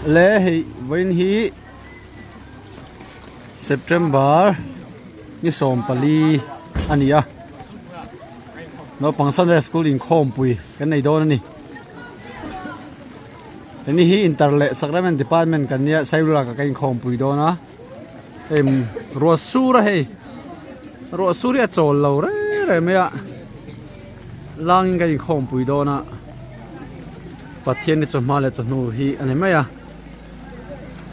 Le hei vawiin hi September ni 14 a ni a naupang Sunday school inkhawmpui kan nei dawn a ni heni hi inter leh sacrament department kan nia Sailulak ah ka inkhawmpui dawn a hei ruah sur a hei ruah sur hi a chawl lo reng reng mai a. Langin kan inkhawmpui dawn a Pathian hi chawhma leh chawhnu hi a ni mai a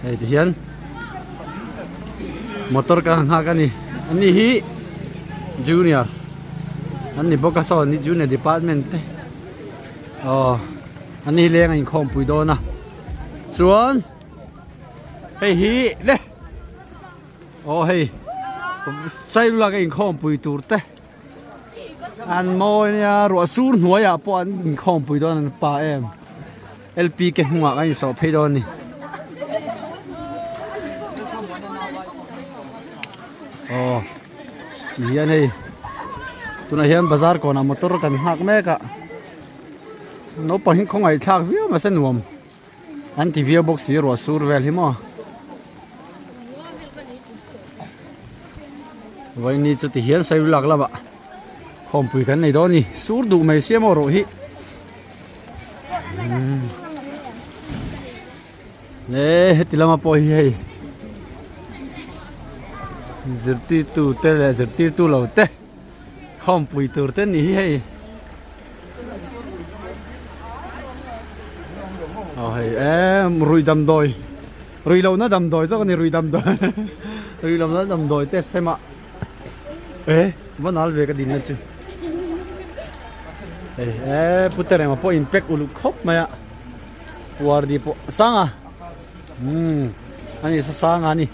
hei ti hian motor ka nghak a ni ani hi junior an ni bawk a saw an hi junior department te aw an ni leng a inkhawmpui dawn a chuan hei hi le aw hei sailula ka inkhawmpui tur te. An mawi nia ruah sur hnuaiah pawh an inkhawmpui dawn an pa em L_P ke hnungah kan insawh phei dawn a ni. Aw ti hian hei tunah hian bazar kawnah motor kan nghak mek a naupang hi khawngaih thlak viau mahse nuam an ti viau bawk si ruah sur vel hi maw. Vawiin ni chu ti hian sawi lak lamah khawmpui kan nei dawn a ni sur duh mai sia maw rawh hi le heti lama pawh hi hei zirtirtu te leh zirtirtu lo te khawmpui tur te ni hi hei aw hei em rui damdawi. Rui lohna damdawi zawk a ni rui damdawi rui lohna damdawi te sem a e va nal ve ka dinna chu hei e pute rema pawh in pack uluk khawp mai a puar di pawh sang a umm ani sa sang a ni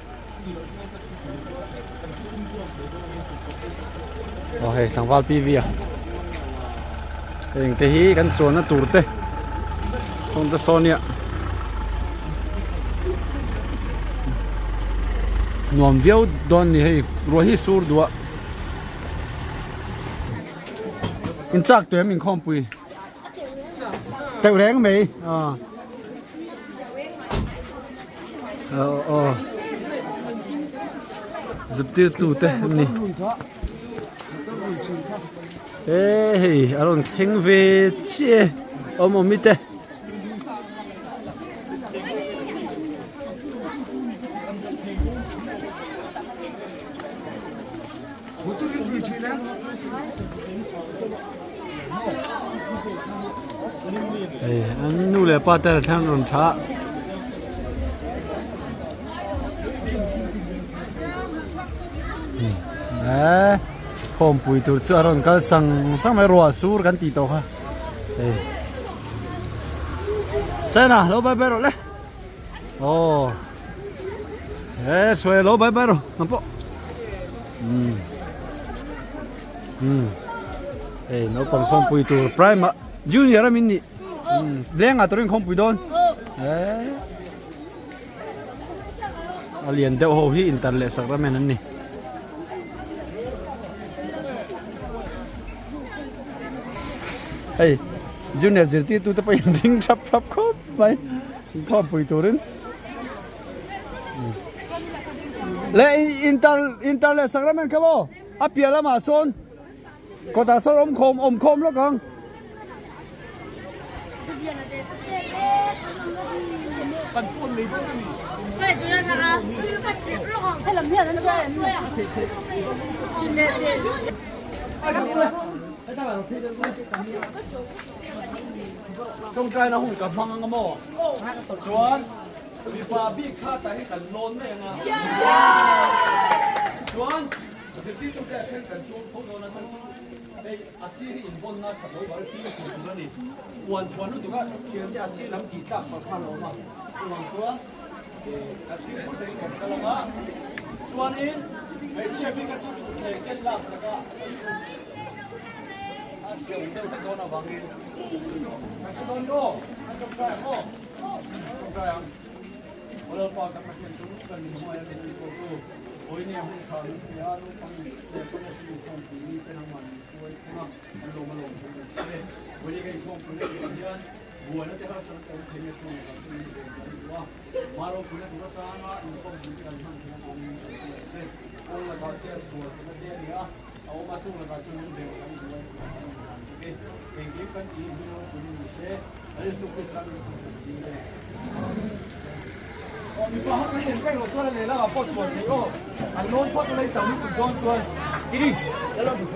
aw hei tlangval P V a heng te hi kan chuanna tur te sawn te sawn nia nuam viau dawn a ni hei ruah hi sur duh a in chak tawh em inkhawmpui teuh reng mai aw. Aw aw zirtirtu te an ni he hei a rawn thleng ve chiah e awm awm te. Hei an nu leh pa te thlang rawn tha a e khawmpui tur chu a rawn kal sang sang mai ruah sur kan tih tawh kha hei sena lo bye bye rawh le aw e sawi lo bye bye rawh ang pawh umm umm hei naupang khawmpui tur prime junior a min nih umm lengah turin khawmpui dawn eh a lian deuh ho hi intar leh sak ram en an ni hei junior zirtirtu te pawh in ring thap thap khawp mai inkhawmpui turin le intar intar leh sak ram en kha maw a piah lamah sawn kawtah sawn awm khawm awm khawm lawk ang. Tawngtaina hun ka hmang anga maw? Chuan mipa bik kha tah hi kan lawn mai anga. Chuan zirtirtute a then kan chuang tho dawn a chuan hei a sir hi invawnna that lo bar fim tur tur a ni. Uan thuan lutuk a thiante a sir lam tih tlak pah khan a awm a. Chuvang chuan kan fimkhur takin kan kal anga chuanin hmeichhia bik a chu thutthleng ten laksak a. A siam deuh hlek dawn avangin kan hre dawn maw? Kan tawngtai ang maw? Tawngtai ang. Aw Lalpa kan Pathian chu kan min hmangaih a min tihpawhtu Awini a hun tha min pe a, naupang leh Sunday School inkhawmpui mi te nangmah min hruai thleng a, an lawm a lawm thei mai se. Awini ka inkhawmpui na tihah hian buaina te harsatna te awm thei nge chungah kan chu min ven kan ni. duh a, Ma ropuina tur atanga inkhawmpui te kan hman theih a tiin kan ti ang che. Kawng lakah chiah sual tuna te a ni a, a awm a chung lakah chuan lung deuh kan duh a ni tih kan han bawk e. Engkim kan tih hi ropui ni se, Jesu Krista min kan hmuh dil e. Aw mipa ho kan en vek loh chuan a lehlam ah pawh chhuah theih aw, an lawn phawt a lei chang lutuk dawn chuan tiri la lo duh.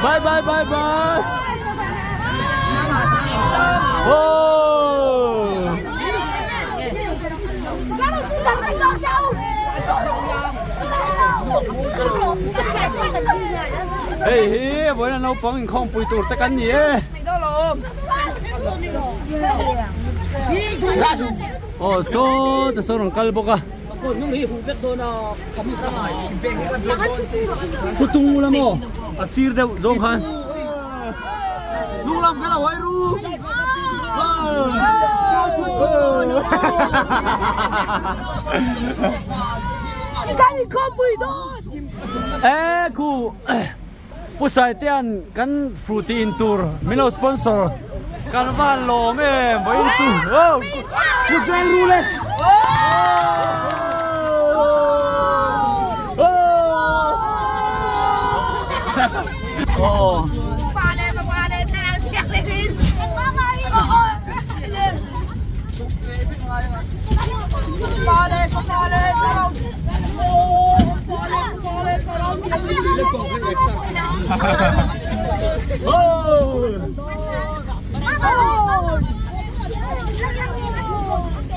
Bye bye bye bye. Oh. Hei hi vawiin naupang inkhawmpui tur te kan ni e. Aw saw te saw rawn kal bawk a. Thu tung ula maw a sir deuh zawng khan. Hnung lam kha lo hawi ru. E khu. Pu Saitea'n kan Fruity in tur min lo sponsor kan van lawm em vawiin chu oh kut veng ru le oh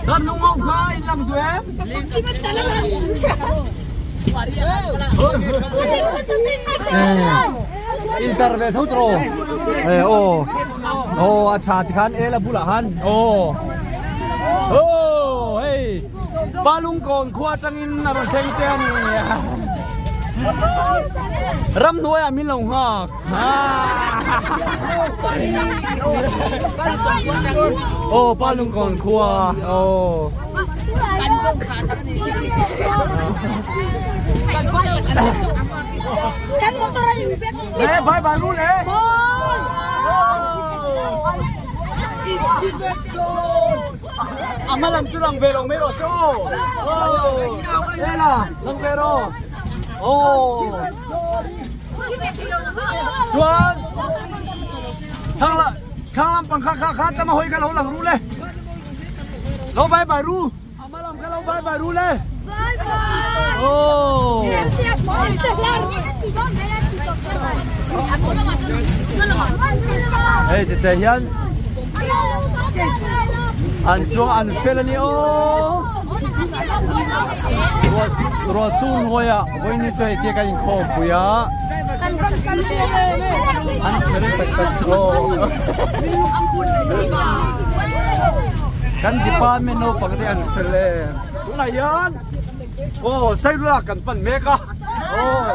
Dân nung ông khai làm duem. Inter ve tho tro. Eh oh. Oh a tha ti khan ela bulah han. Oh. Oh hey. Palungkawn khua atangin a rawn thleng che a ni. Ramhnuaiah min lo nghak. Aw Palungkawn khua. Aw. Eh bye bye lu le. A hma lam chu lang ve lo mai rawh se aw. Aw ela lang ve rawh. Aw. Chuan thang la thang lam pang kha kha kha chama hoi kha lo lang ru le. Lo bye bye ru. A hma lam kha lo bye bye ru le. Aw. Hei tete hian an chuang an fel a ni aw ruah sur hnuaiah vawiin chu hei tia kan inkhawm pui a an fel tak tak aw kan department naupang te an fel e tunah hian aw sailula kan pan mek a aw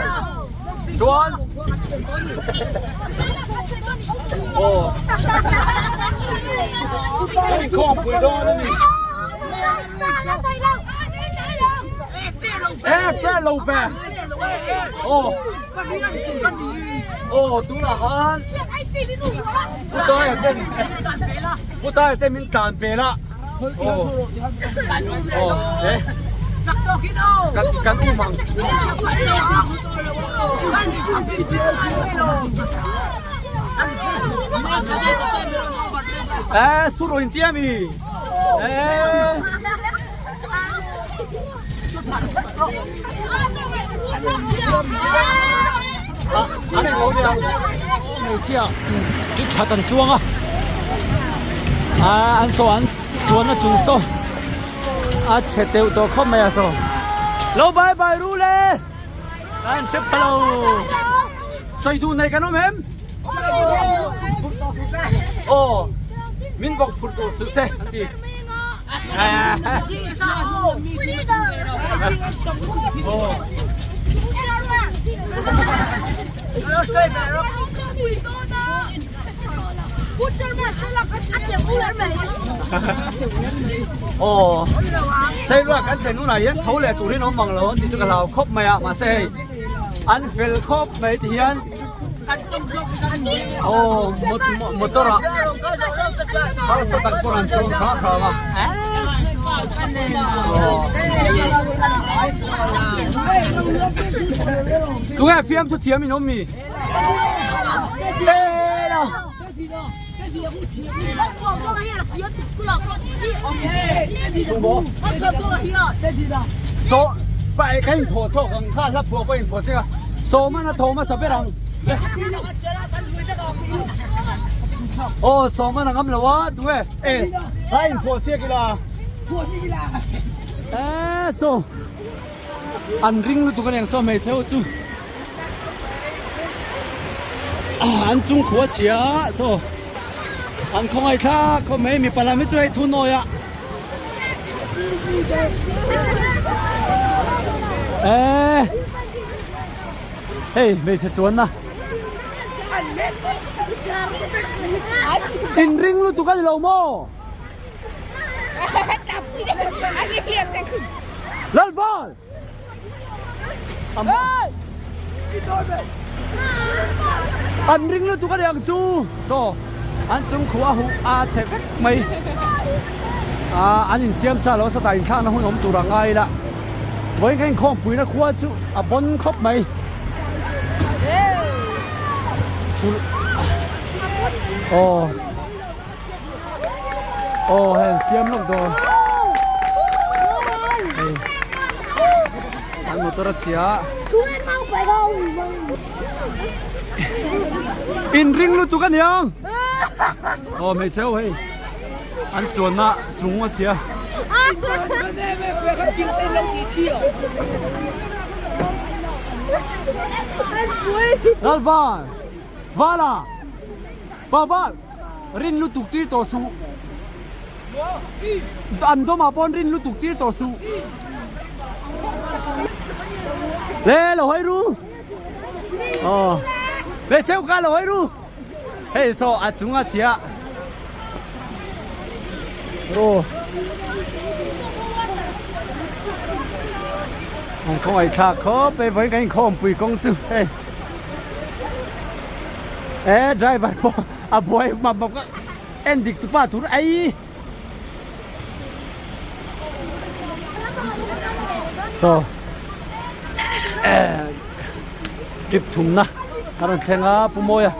chuan aw inkhawmpui dawn a ni e fe lo ve aw aw tunah khan putaia ten putaia ten min tlan pel a aw aw e kan kan um ang. Eh, sur in tia mi. Eh. An lo nia. Hmeichhia chu that an chuang a. Ah, an saw an chuan a chung saw. A chhe teuh tawh khawp mai a saw. Lo bye bye ru le. An hre pha lo. Sawi duh nei kan awm em? Aw, min bawk phur tur suh se an ti. Aw Sailua kan chen hunah hian tho leh turin awm ang lo an tih chu ka hlau khawp mai a mahse hei an fel khawp mai ti hian aw motor ah harsa tak pawn an chuang khah khah a aw tunge fiamthu thiam in awm mi? So pai ka in phuah chawk ang kha hla phuah pawh in phuah chek a sawman a tho hmasa ber ang aw sawman a ngam lo a tunge e hla in phuah chiak ila e so an ring lutuk aniang saw hmeichhe ho chu. An chung khua chhia saw an khawngaih thlak khawp mai mipa lam hi chu hei thu nawi a eh hei hmeichhe chuan na in ring lutuk a ni lo maw Lalval An ring lutuk a niang chu saw an chung khu a huh a chhe vek mai a an insiam sa lo satah inthlakna hun awm tur a ngai ila vawiin kha inkhawmpuina khua chu a bawn khawp mai aw. Aw hei an siam lawk dawn hei an motor a chhia in ring lutuk a niang aw hmeichhe ho hei an chuanna chung a chhia Lalval Vala Pa Val Rin lutuk tir tawh suh. An dawmah paw'n rin lutuk tir tawh suh. Le lo hawi ru. Aw. Le cheu ka lo hawi ru. Hei saw a chung a chhia. Ro. An khawngaih thlak khawp e vawiin kan inkhawmpui kawng chu hei. E driver pawh a buai map map ka en dik tu pa tur ei so trip thumna a rawn thleng a pu mawia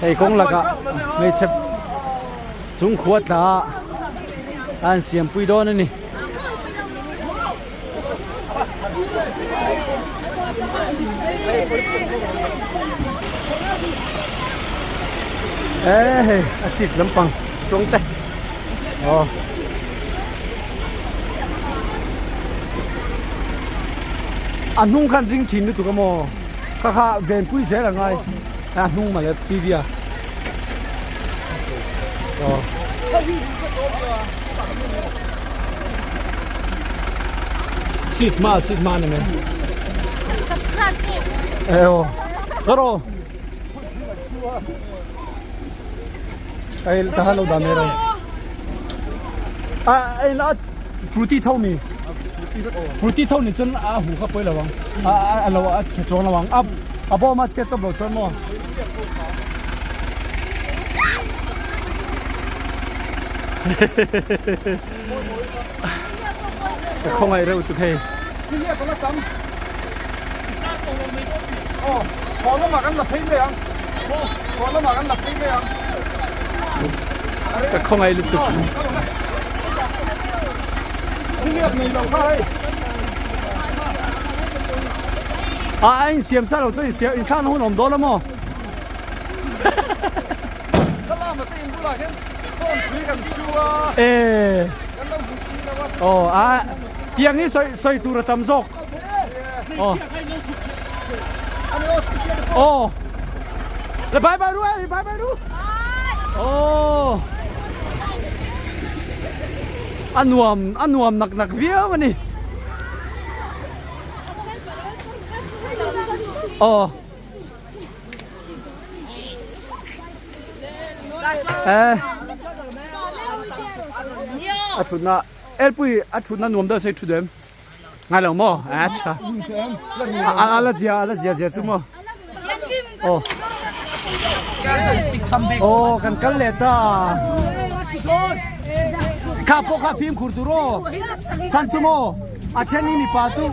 hei kawng lakah hmeichhe chung khua tla a an siampui dawn a ni. E hei a seat lampang chuang te aw a hnung khan ring thin lutuk a maw kha kha venpui zel a ngai a hnung mah le P V a aw. Seat hma seat hma ni mai. Eo karo ai ta lo da me ro a ai la fruity tho mi fruity tho ni chun a hu kha poi lawang a a lo a che chuang lawang a a bo ma che top lo chuan mo Ka khawngaih reuh tuk hei. Ka khawngaih lutuk. A a insiam sa lo chu insiam inthlan hun awm dawn a maw? E aw a tiang hi sawi sawi tur a tam zawk aw aw le bye bye ru e bye bye ru aw a nuam a nuam nak nak viau a ni. Aw. Eh. A thutna elpui a thutna nuam deuh se thu duh em? Ngai lo maw? A tha. A la zia a la zia zia chu maw? Aw. Aw kan kal leh ta. Kha pawh kha fimkhur tur aw. Than chu maw? A then hi mipa chu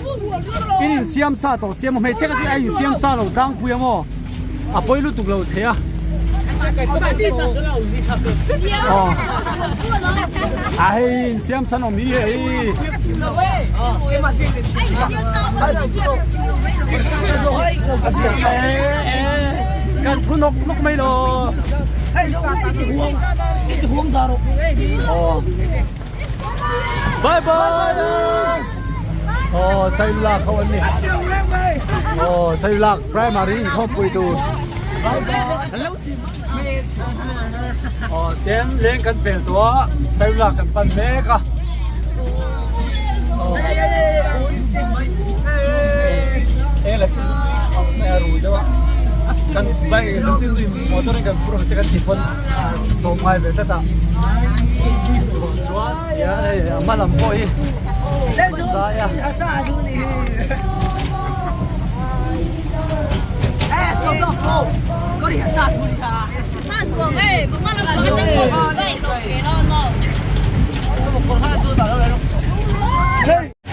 in insiam sa tawh sia maw hmeichhia ka chu a insiam sa lo tlangpui a maw a pawi lutuk lo thei a aw a hei insiam san awm hi hei kan thu nawk nawk mai lo aw. Bye bye. Oh, Sailulak ho an ni. Oh, Sailulak primary inkhawmpui tur. Oh, tem leng kan pel tawh a, Sailulak kan pan mek a. Oh. Eng la chu mai a rui deuh a. Kan bike motor in kan phur ang che kan ti pawn tawm ngai ve tlat a. Chuan hian hei a hma lam pawh hi zai a.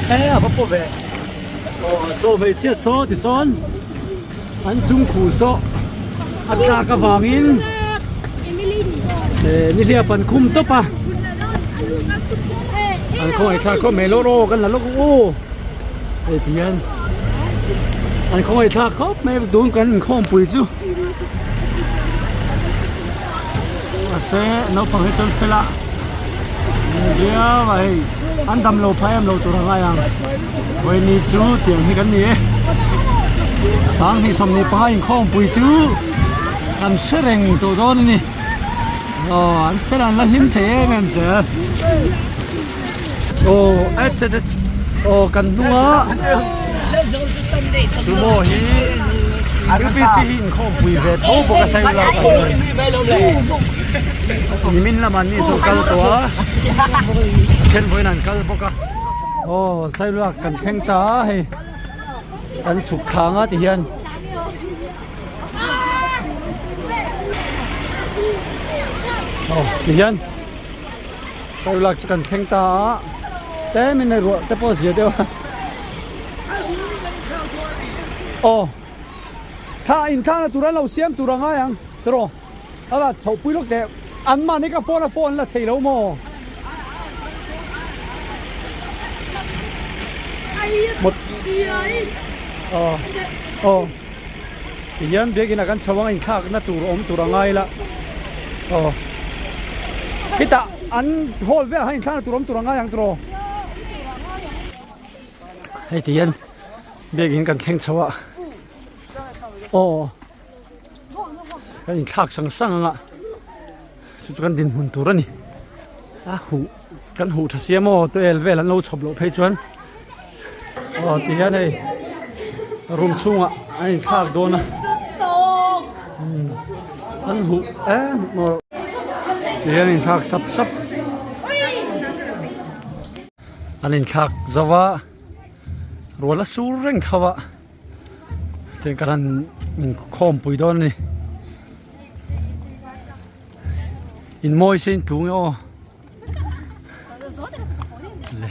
E a va pawh ve aw saw hmeichhia saw tisawn an chung khuh saw a tlak avangin eh nihliap an khum tawp a an khawngaih thlak khawp mai lawk aw kan la lawk u hei ti hian an khawngaih thlak khawp mai tun kan inkhawmpui chu mahse naupang hi chuan fel a viau a hei an dam lo phah em lo tur a ngai ang vawiini chu tiang hi kan ni e sanghnih 25 inkhawmpui chu kan hre reng tawh dawn a ni aw an fel an la hlim thei em em zel aw et et et aw kan hnunga sumo hi UPC hi inkhawmpui ve tho bawk a sawi lai kan ni nimin lamah ni chu kal tawh a then vawiin an kal bawk a aw sailua kan thleng ta a hei kan chhuk thlang a ti hian. Aw ti hian. Sailak chu kan thleng ta a tlem in hei ruah te pawh a zia deuh a aw thla inthlakna tur an lo siam tur a ngai ang tiraw a la chhoh pui lawk teh an mahni ka phone a phone la thei lo maw aw aw tihian biakinn ah kan chho ang a inthlakna tur awm tur a ngai la aw khitah an hall velah khan inthlakna tur awm tur a ngai ang tiraw hei tihian biakinn kan thleng chho a aw kan inthlak sang sang ang a chu chu kan dinhmun tur a ni a huh kan huh tha sia maw tuel vel an lo chhawp loh phei chuan aw ti hian hei room chhungah an inthlak dawn a an huh em maw ti hian inthlak sap sap an inthlak zo a rual a sur reng tho a tin kan han inkhawmpui dawn a ni. In mawi se in tlung e aw le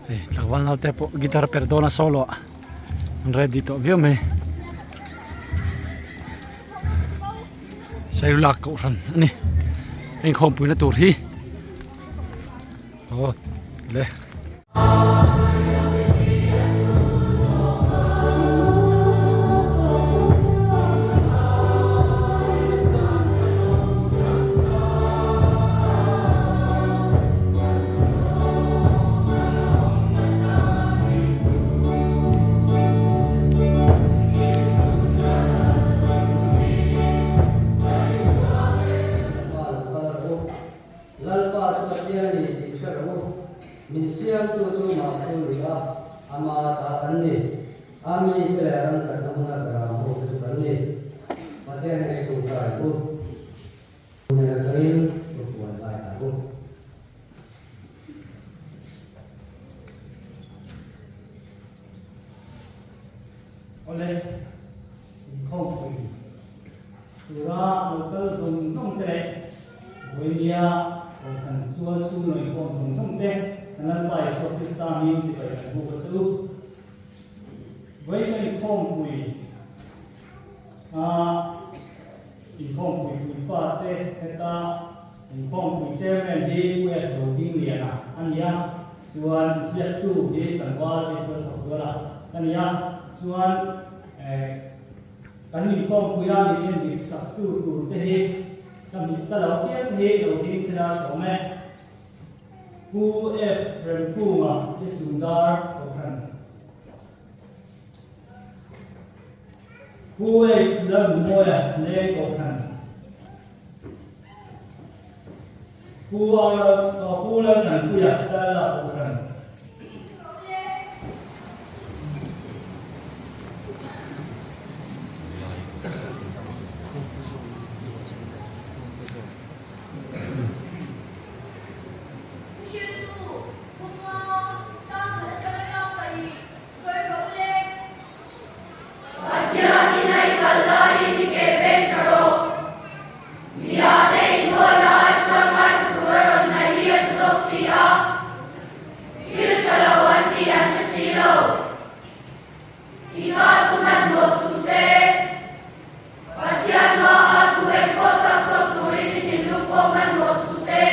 hei tlangval naute pawh guitar perh dawn a solo ah an ready tawh viau mai sailulak kohhran a ni inkhawmpuina tur hi aw le. Lalpa chu Pathian ni tih hre rawh u. Min siamtu chu mah chu ni a, ama ta kan ni. A mite leh ram kan awm. hmuna beram ho te chu kan ni. Pathian hi ei tawngtai u. Hnen atangin thupuan ngaithla u. Awle, inkhawmpui tura lo kal zawng zawng te leh Vawinia Kohhran tual chhung lo inkhawm zawng zawng te kan Lalpa Isua Krista hming chibai kan buk a che u. Vawiin inkhawmpui a inkhawmpui puipa te heta inkhawmpui chairman hi Pu Ed Rodingliana a ni a, chuan ziaktu hi tlangval Israel Thawkzuala a ni a, chuan eh kan inkhawmpui a mi endik saktu tur te hi ka hmuh ta lo piang hi lo ding sela tawm e. Pu F Remkunga i Sundar Kohhran. Pu H Lalnunmawia Leng Kohhran. Pu R Pu Lalthanpuia Saila Kohhran. Hriltu, Pumnga, Changkhat atanga chang pahnih, sawi rawh u le. Pathianin a i kal laiin i ke pen tha rawh. Miate inhawina ai chuan ngaithla tur a rawn naih hi a tha zawk si a. Thil tha lo an tih an hre si lo. I ka chu hmanhmawh suh se. Pathian hmaah thu eng pawh chak chhuak turin i thinlung pawh hmanhmawh suh se.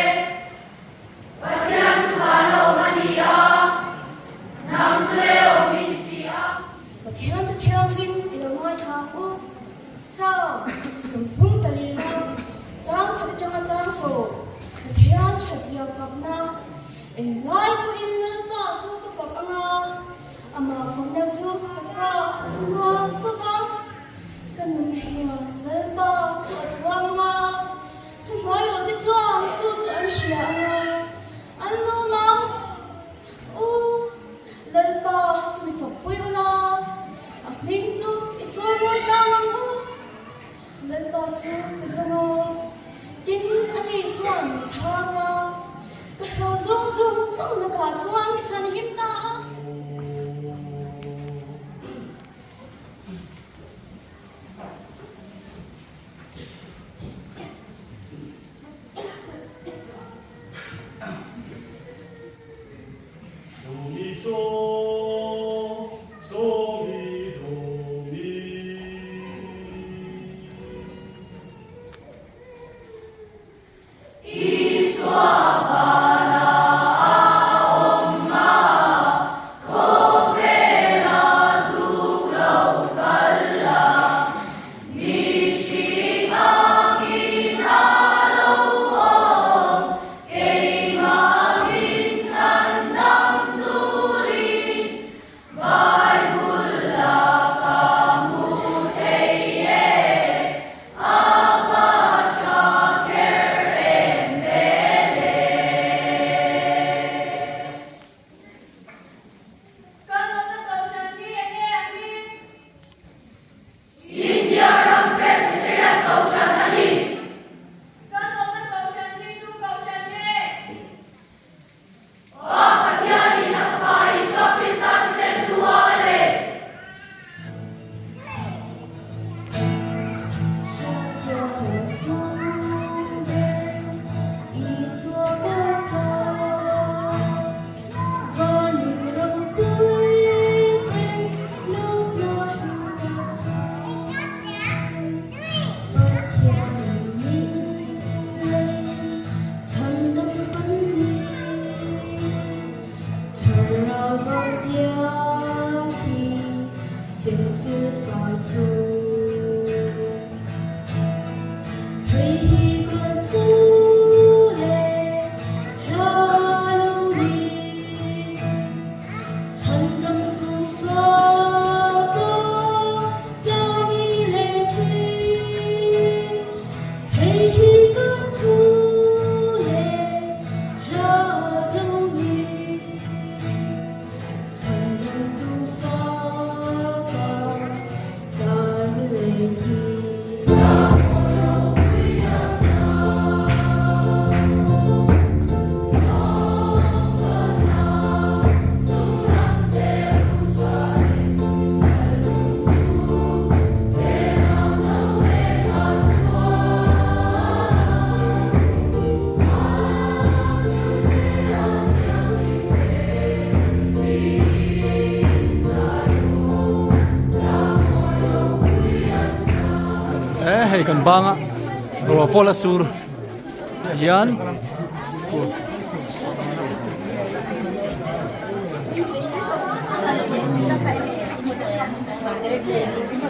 Pathian chu van a awm a ni a, nang chu le awm i ni si a. Pathian chu thianghlim i lo ngaithla ang u. Psalm 30 ta lina, chang khat atanga chang sawm, Pathian thatzia fakna, Englai pawhin Lalpa chu ka fak anga, amah fakna chu ka ka chhuak fak ang. Ka nun hian Lalpa chu a chhuang anga, thuhnuai lo te chuan chu chu an hria anga, an lawm ang. U, Lalpa chu mi fakpui ula, a hming chu i chawimawi tlang ang u. Lalpa chu ka zawng a, tin ani chuan min chhang a, ka hlo zawng zawng zawng lakah chuan mi chhanhim ta a. Do mi so, so mi do mi. Isua vana a awm a. hei kan banga ruah pawh la sur hian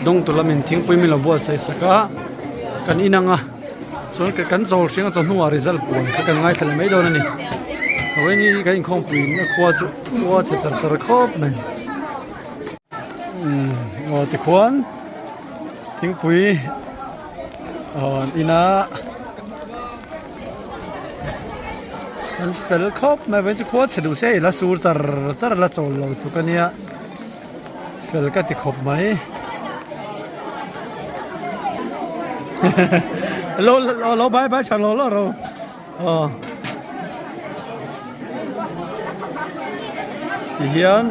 dawngtu lamin thingpui min lo buatsaih sak a kan in ang a chuan kan chawl hring a chawhnuah result puan kha kan ngaithla leh mai dawn a ni vawiin hi kan inkhawmpui a khua chu khua chhe char char khawp mai umm aw tikhuan thingpui aw an in a an fel khawp mai vawiin chu khua chhe duh se ila sur char char a la chawl lo tluk a nia. Fel ka ti khawp mai. Lo lo lo bye bye tha lo lo ro. Aw. Ti hian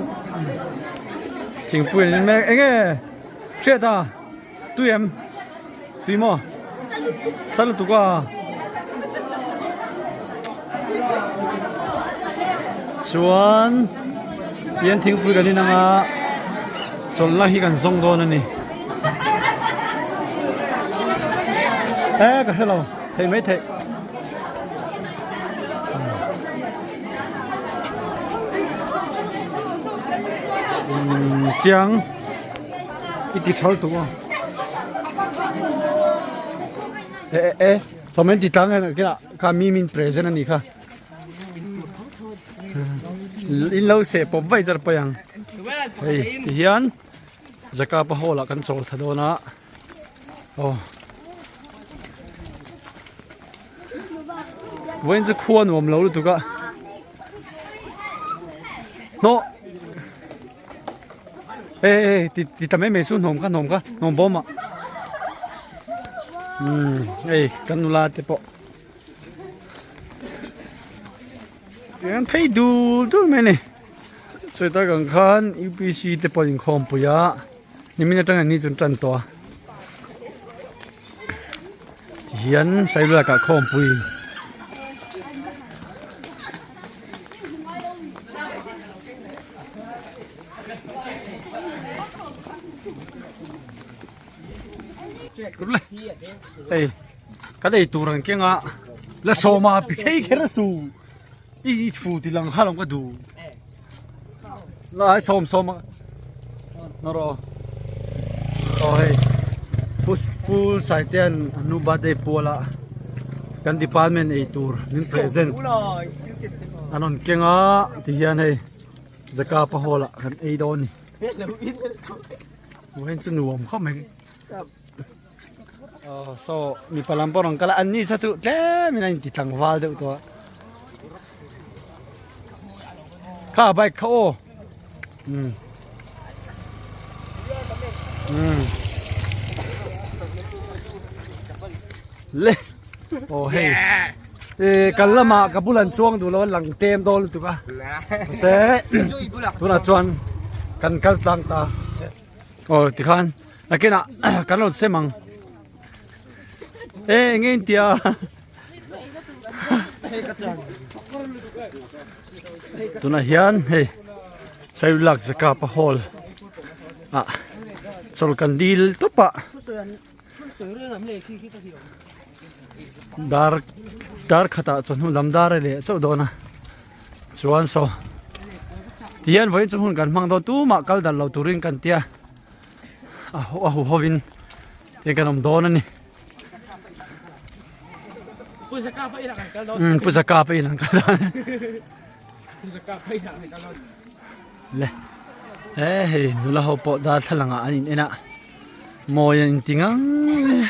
thingpui an in mek enge hriat a tui em tui maw sa lutuk a chuan tihian thingpui kan in anga chawlhna hi kan zawng dawn a ni e ka hre lo thei mai theih. Chiang. I ti thal tuk a e e e thawmen ti tlang en kila kha mi min present ani kha in lo seh pawp vai char paih ang hei ti hian Jakapa hall ah kan chawl thla dawn a aw vawiin chu khua nuam lo lutuk a hnawh. Ê ê ti ti ta mai mai su hnawm kha hnawm kha hnawm bawm ah umm hei kan nula te pawh an phei dul dul mai a ni sawita kan khan U P C te pawh an inkhawm pui a nimin atang an ni chu an tan tawh a tihian sailua kah khawmpui. Hei kan ei tur ang keng a la sawma pi khei kher a su i i chhu ti lang kha lo ka duh lai sawm sawm a nawr aw aw hei pu pu saitean a nu birthday pual a kan department ei tur min present an rawn keng a tihian hei Zakapa hall ah kan ei dawn a ni vawiin chu nuam khawp mai aw saw mipa lam pawh rawn kal a an ni sa chu tlem in a inti tlangval deuh tawh a kha bike kha aw umm umm le aw hei eh kal lamah ka bul an chuang duh lo a lang tlem dawn lutuk a mahse tunah chuan kan kal tlang ta aw tikhan nakinah kan rawn sem ang e eng nge in tia tunah hian hei Sailulak Zakapa hall ah chawl kan dil tawp a. Dar dar khatah chawhnu lam dar a leh chauh dawn a chuan saw tihian vawiin chu hun kan hmang dawn tumah kal dan lo turin kan tia a a hu hovin tihian kan awm dawn a ni umm pu zaka pawhin an kal dawn le he hei nula ho pawh darthlalang ah an in en a. Mawi an inti ngang mai a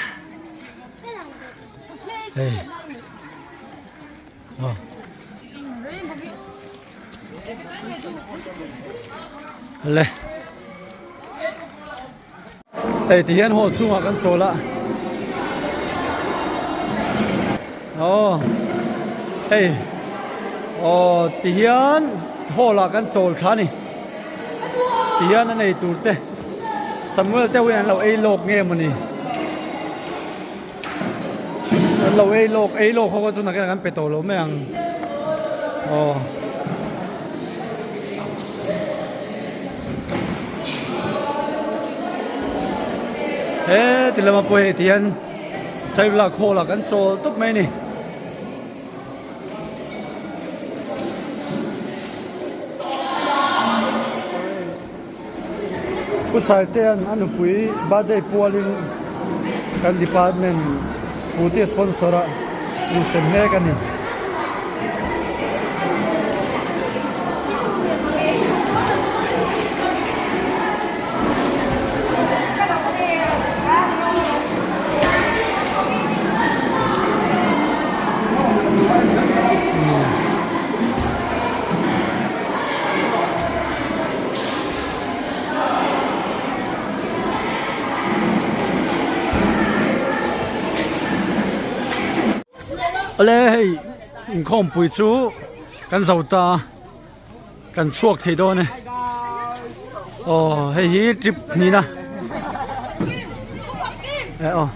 hei aw le hei ti hian hall chhungah kan chawl a aw hei aw ti hian hall ah kan chawl tha a ni. Tihian a nei tur te Samuel te hian an lo ei lawk nge mawni an lo ei lawk ei lawk ho kha chu nakin an pe tawh lo mai ang aw. He ti lama pawh hei tihian. Saivla khawl ah kan chawl tawp mai a ni. Pu Saitea'n a nupui birthday pualin kan department scooty sponsor a insem mek a ni. Awle hei inkhawmpui chu kan zo ta kan chhuak thei dawn e aw hei hi trip hnihna e aw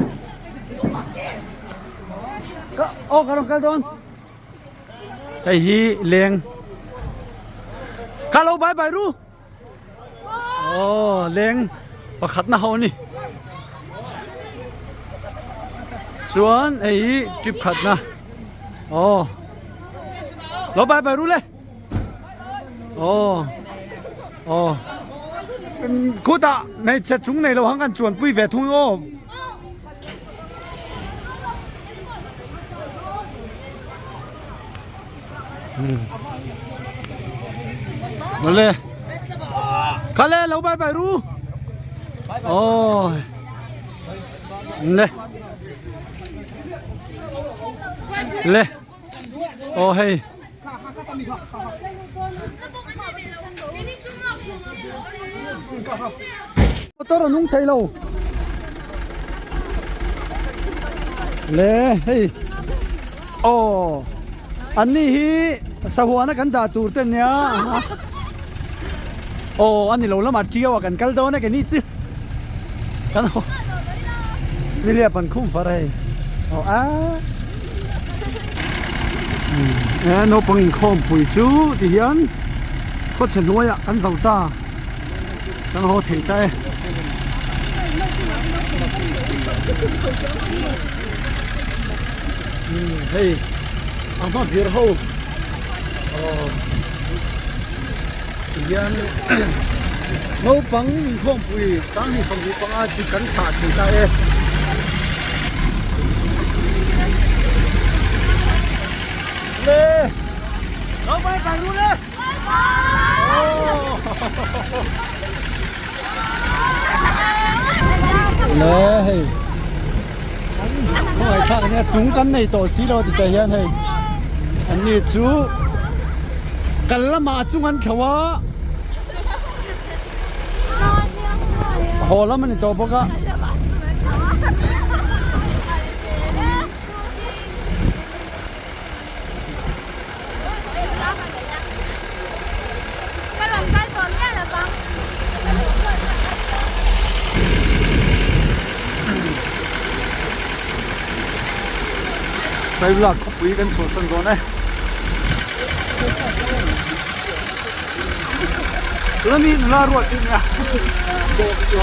aw ka rawn kal dawn. Hei hi leng ka lo bye bye ru aw leng pakhat na ho ani chuan hei hi trip khat na aw lo bye bye ru le aw aw khutah hmeichhe chung nei lo ang kan chuan pui ve thung aw. Mawle Khale lo bye bye ru Oh Le Le Oh hei Motor a nung thei lo Le hei Aw an ni hi sahuana kan dah tur te nia Aw ani lo lamah tiau ah kan kal dawn a ke ni chu kan haw Nilia pan khum far hei Aw a E naupang inkhawm pui chu ti hian khawchhe hnuaiah kan zo ta kan haw thei ta e. Hei a hma vir ho aw ti hian naupang inkhawm pui 2025 chu kan thlah thei ta e. Le lo bye bye ru le Le hei khawngaih thlak ania chung kan nei tawh si lo ti te hian hei an ni chu kal lamah a chung an thlo a haw lam a ni tawh bawk a. Sailak khawpui kan chhuahsan dawn e. Tuna mi nula ruat chu nia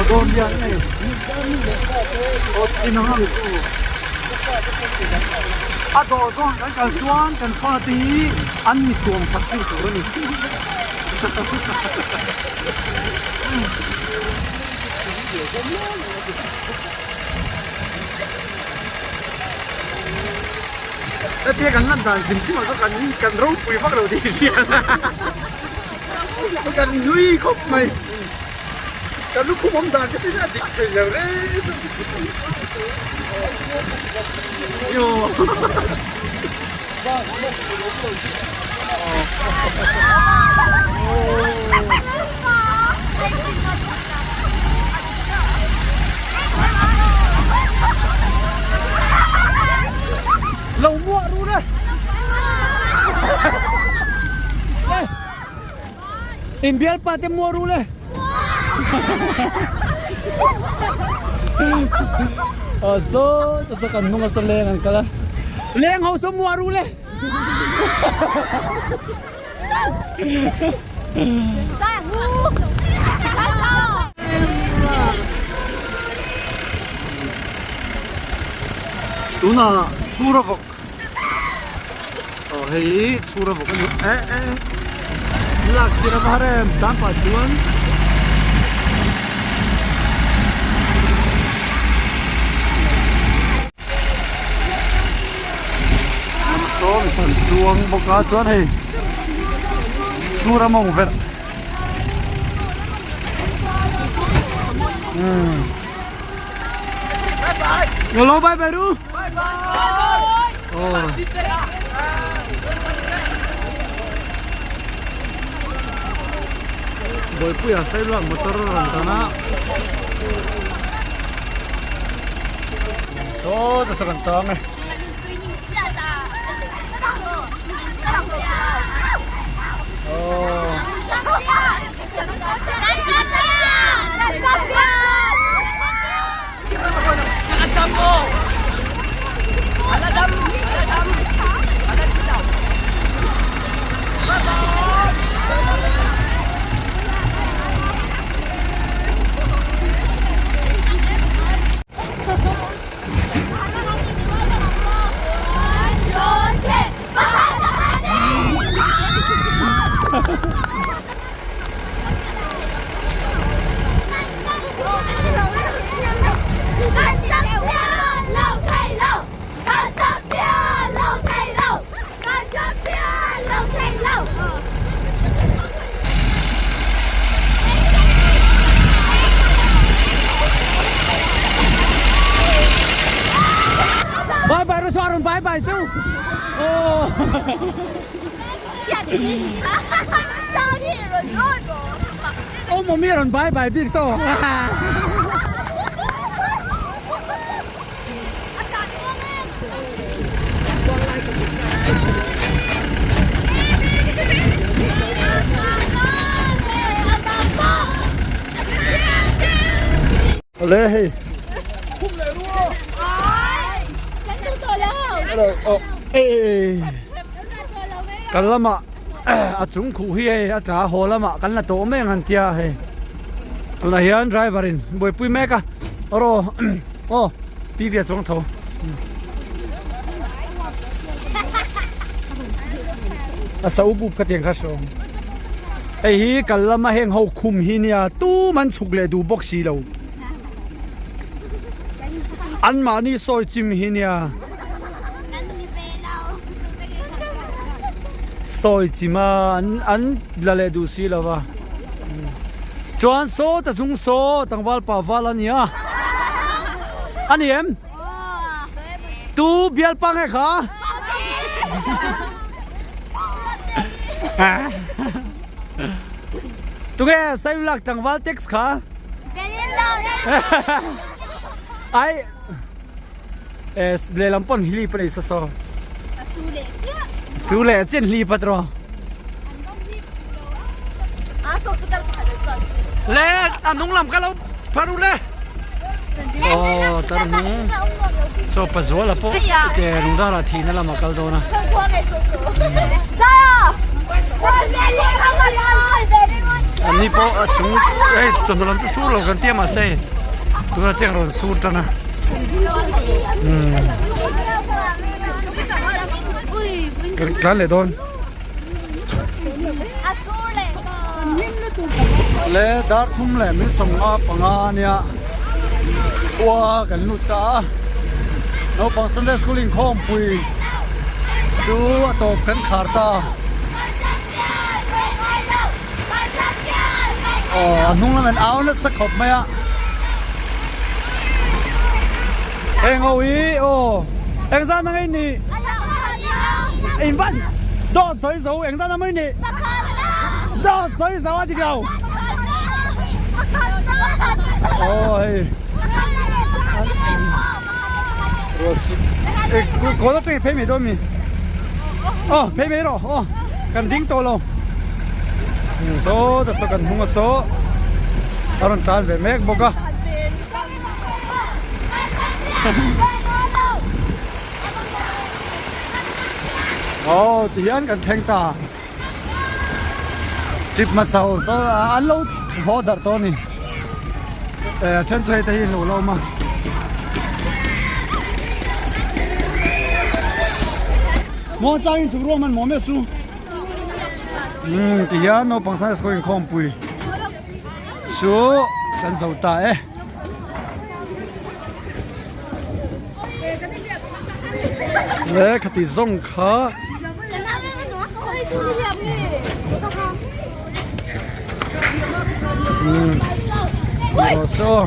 dawr lian nei a dawr zawn kan kal chuan kan fate hi an mi tuam sak tu tur a ni. Hetia kan lan dan hrim hrim ah chuan kan kan ropui vak lo tih hriat kan nui khawp mai kan lukhum awm dan te chu a dik thei lo reng Lo muah ru le. In bialpa te muah ru le. Zo ta kan hnung a saw leng an kal a. Leng ho saw muah ru le. Tunah chhura vawk aw hei hi chhura vawk a ni eh eh lak chira var em tan pah chuan saw mi hran chuang bawk a chuan hei chhura mawng verh umm Hello bye bye ru oh Bawipuia Sailua motor a rawn tan a Saw ta saw kan tang e. Bye bye ru rawn bye bye chu. Oh. Awm awm hi rawn bye bye bik saw. Le hei. Kan lamah a chung khuh hi hei a tla haw lamah kan la tawh mai ang an tia hei. Tunah hian driver in buaipui mek a rawh aw P V a chuang tho. A sa up up ka tiang kha hre awm. Hei hi kal lama heng ho khum hi nia tum an chhuk leh duh bawk si lo. An mahni sawi chim hi nia. Sawi chim a an an la leh duh si lo va. Chuan saw ta chung saw tlangval pa val a nia. A ni em? Tu bial pa nge kha? Tunge Sailak tlangval text kha? Ai eh lehlam pawn hli pa nei sa saw. Su leh chiah hli pat rawh. Le a hnung lam kha lo phar u le. Aw tar hnung saw pazuala pawh ke rungdara thihna lamah kal dawn a. Anni pawh a chung hei chawhnu lam chu sur lo kan tia mahse tuna chiang rawn sur tan a. Kan tlan leh dawn. Le dar thum leh min sawmnga panga ania khua kan lut ta a naupang Sunday school inkhawmpui chu a tawp kan khar ta aw a hnung lam an au nasa khawp mai a heng ho hi aw engzat ang in nih in van dawt sawi zo engzat ang in nih dawt sawi zo a dik lo aw hei kawl atang i phei mai dawn mi aw phei mai rawh aw kan ding tawh lo saw ta saw kan hnung a saw a rawn tan ve mek bawk a aw tihian kan thleng ta trip hmasa ho saw an lo haw darh tawh a ni eh a then chu hei te hi an lo la awm a. Muang changin chhuk ruang hman maw mek chu. Umm ti hian naupang Sunday school inkhawmpui chu kan zo ta e. Le khati zawng kha. Umm. Ni rawh se aw.